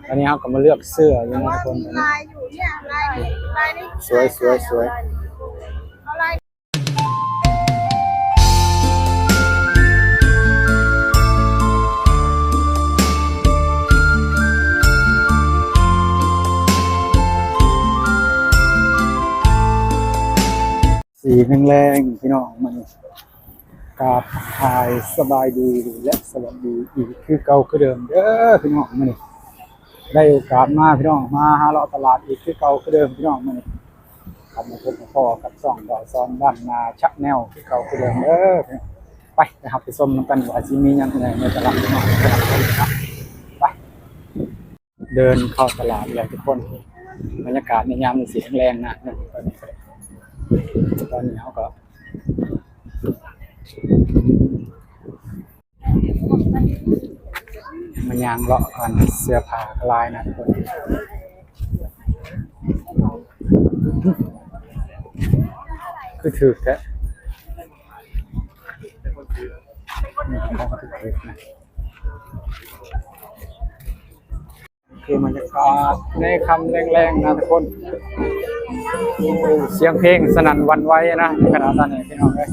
ອັນນີ້ເຮົາກໍມາເລືອກເສື້ອຢູ່ນະທຸກຄົນ ລາຍຢູ່ເນຍ ລາຍນີ້ ລາຍນີ້ ສວຍໆໆ ເອົາລາຍ ສີແລງໆ ພີ່ນ້ອງ ມື້ນີ້ ກາບທັກທາຍສະບາຍດີ ແລະ ສະຫວັດດີອີກຄືເກົ່າຄືເດີມເດີພີ່ນ້ອງ. ມື້ນີ້ໄດ້ໂອກາດມາພີ່ນ້ອງ ມາຫາເລາະຕະຫຼາດອີກຄືເກົ່າຄືເດີມພີ່ນ້ອງ. ມື້ນີ້ກັບມາພົບມາພໍ້ກັບຊ່ອງບ່າວສອນບ້ານນາ Channel ຄືເກົ່າຄືເດີມເດີ. ໄປ ໄປຮັບໄປຊົມນຳກັນວ່າຊິມີຫຍັງແດ່ໃນຕະຫຼາດພີ່ນ້ອງ. ໄປ ເດີນເຂົ້າຕະຫຼາດແລ້ວທຸກຄົນ. ບັນຍາກາດໃນຍາມນີ້ຊິແລງໆ ນະ ຕອນນີ້ກໍ ຕອນນີ້ເຮົາກໍມາຍ່າງເລາະກ່ອນ. ເສື້ອຜ້າກໍຫຼາຍນະທຸກຄົນ. ຄືຖືກແທ້ ຂອງຖືກໆ ນະ. ຄືບັນຍາກາດໃນຄ່ຳແລງໆ ນະທຸກຄົນ. ໂອ້ ສຽງເພງສະໜັ່ນຫວັ່ນໄຫວນະ ຂະໜາດຕອນນີ້ພີ່ນ້ອງເອີ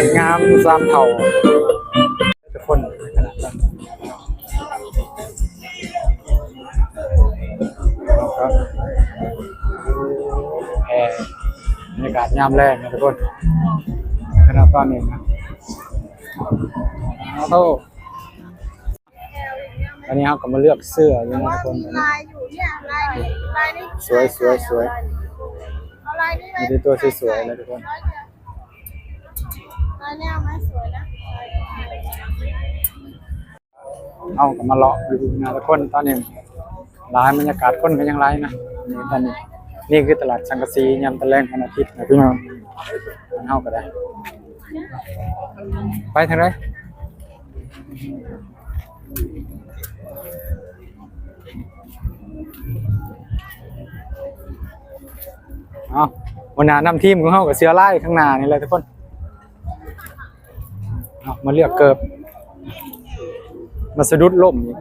ຍ. ງາມສາມເຖົ້າທຸກຄົນ ຂະໜາດຕອນນີ້. ແພ ບັນຍາກາດຍາມແລງນະທຸກຄົນ ຂະໜາດຕອນນີ້ນະ. ໂອ້ໂຫ ອັນນີ້ເຮົາກໍມາເລືອກເສື້ອຢູ່ນະທຸກຄົນ. ລາຍຢູ່ເນຍ ລາຍນີ້ ລາຍນີ້ ສວຍໆໆ ເອົາລາຍນີ້ ມີແຕ່ຕົວສວຍໆ ນະທຸກຄົນ. ລາຍແນວມາສວຍນະ. ເຮົາກໍມາເລາະຢູ່ນະທຸກຄົນ. ຕອນນີ້ຫຼາຍ ບັນຍາກາດຄົນກໍຍັງຫຼາຍນະ. ນີ້ ຕອນນີ້ ນີ້ຄືຕະຫຼາດສັງກະສີຍາມຕອນແລງວັນອາທິດນະພີ່ນ້ອງ. ເຮົາກໍໄດ້ ໄປທາງໃດ? ເອົາ ຫົວໜ້ານຳທີມຂອງເຮົາກໍເສື້ອລາຍຂ້າງໜ້ານີ້ແຫຼະທຸກຄົນ. ເອົາ ມາເລືອກເກີບ ມາສະດຸດລົ້ມອີກ.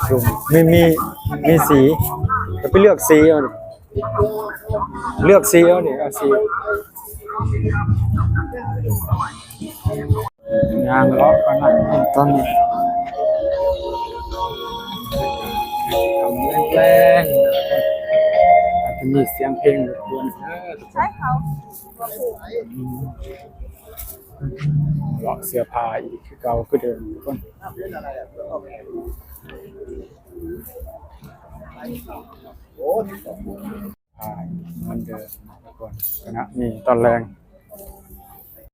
ຊຸ່ມໆ ມີ ມີ ມີສີ ກໍໄປເລືອກສີເອົາ. ເລືອກສີເອົານີ້ ເອົາສີ ຍ່າງເລາະກັນນະ ຕອນນີ້ຄ່ຳແລງໆ ອາດຈະມີສຽງເພງລົບກວນເດີທຸກຄົນ. ເລາະເສື້ອຜ້າອີກຄືເກົ່າຄືເດີມທຸກຄົນ. ອ່າ ເໝືອນເດີມທຸກຄົນ ຂະນະນີ້ຕອນແລງ